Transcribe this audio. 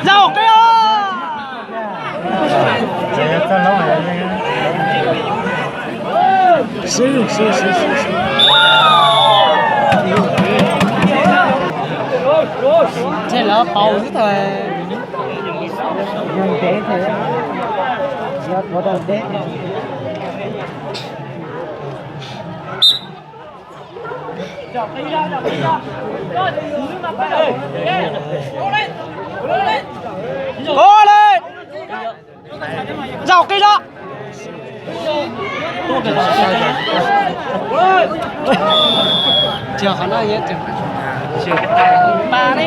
Zaum qia. Tseg lawv pauv xwb tag. Yog ntev, yog tuav rau ntev. Zaum qia zog. Tsis qhov no, pa ne.